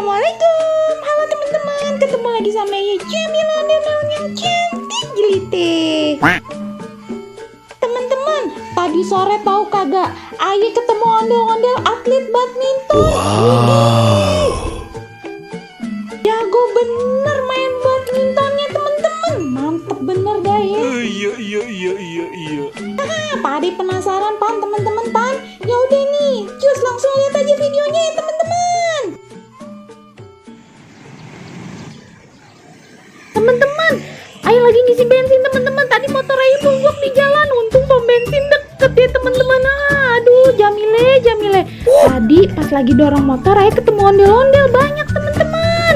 Assalamualaikum. Halo teman-teman, ketemu lagi sama ya Jamila ondel-ondel yang cantik jelitih. Teman-teman, tadi sore tahu kagak? Ayo ketemu ondel-ondel atlet badminton. Wow. Jago bener main badmintonnya teman-teman. Mantep bener dah ya. Iya. Padi penasaran pan teman-teman pan? Ya udah nih, cus langsung lihat aja videonya ya teman-teman. Teman-teman, ayo lagi ngisi bensin teman-teman. Tadi motor ayo mogok di jalan. Untung pom bensin deket ya teman-teman. Aduh, Jamile. Tadi pas lagi dorong motor ayo ketemu ondel-ondel banyak teman-teman.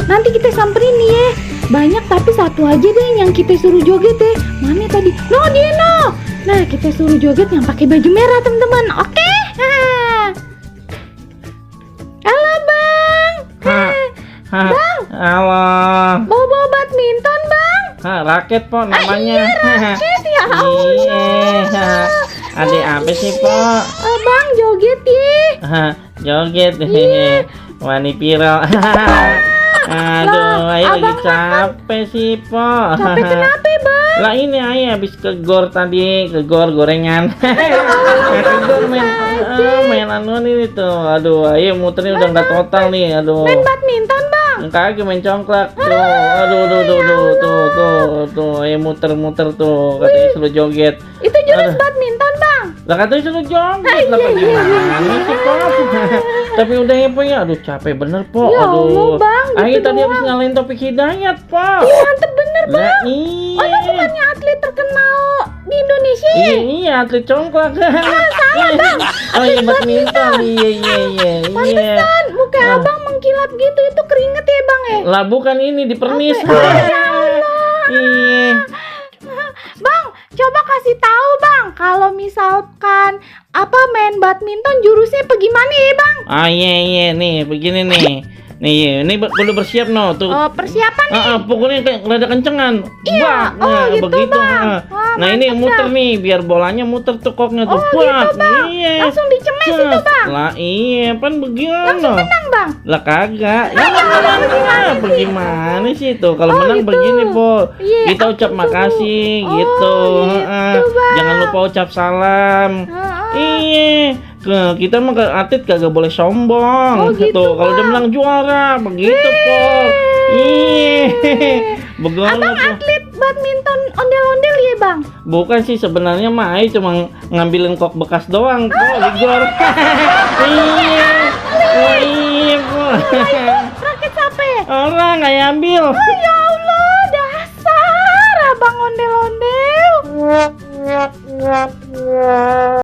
Nanti kita samperin nih ya. Banyak tapi satu aja deh yang kita suruh joget deh. Mana tadi? Dino. Nah, kita suruh joget yang pakai baju merah teman-teman. Oke? Halo Bang. Bang. Halo. Bawa badminton Bang. Raket po namanya. Raket ya Allah. Adik apa sih po? Bang joget ya. Joget. Wani piro. Aduh, ayo lagi capek sih po. Capek kenapa Bang? Lah ini ayo habis ke gor tadi, ke gor gorengan. Ke gor main anuan ini tuh. Aduh, ayo muternya udah nggak total nih. Aduh. Main badminton Bang. Kagak main congklak tuh. Aduh, tuh. Ayo muter tuh. Katanya suruh joget. Itu jurus badminton Bang. Lah katanya suruh joget. Lah gimana sih po? Tapi udah ya po ya. Aduh capek bener po. Ya Aduh. Allah, Bang, gitu Ayo tadi doang. habis ngalahin Topik Hidayat po. Iya mantep bener Bang. Lah Oh iya. itu bukannya atlet terkenal di Indonesia ya? Iya, atlet congklak. Salah Bang. Oh iya badminton. Iya. Pantesan muka abang mengkilap gitu. Itu keringet ya Bang ya? Lah bukan ini di pernis. Ya Allah. Iya. Bang, coba kasih tahu Bang, kalau misalkan main badminton jurusnya gimana ya Bang? Iya nih, begini nih. Nih, ini perlu bersiap no tuh. Oh, persiapan nih. Pukulnya kayak rada kencengan. Iya. Bak, Oh, gitu, begitu. Bang. Wah, Nah, ini mantap, muter Bang. nih, biar bolanya muter tuh koknya tuh. Oh, gitu, Bang. Langsung dicemes itu, Bang. Lah iya, pan begitu. Langsung menang Bang. Lah kagak. Bagaimana sih tuh? Kalau Oh, menang gitu. begini, Po. Iya, Kita ucap gitu. makasih Oh, gitu. gitu, Bang. Jangan lupa ucap salam. Iya, kita mah atlet kagak boleh sombong. Oh, gitu, Kalau dia Bang. menang juara, begitu, Po. Iya. Begono, Abang Po. atlet badminton ondel-ondel ya Bang? Bukan sih sebenarnya mah Ai cuma ngambilin kok bekas doang, Po, di gor. Iya. Oh, iya, Po. Raket siapa? Orang nggak ambil. Oh ya Allah, dasar abang ondel-ondel.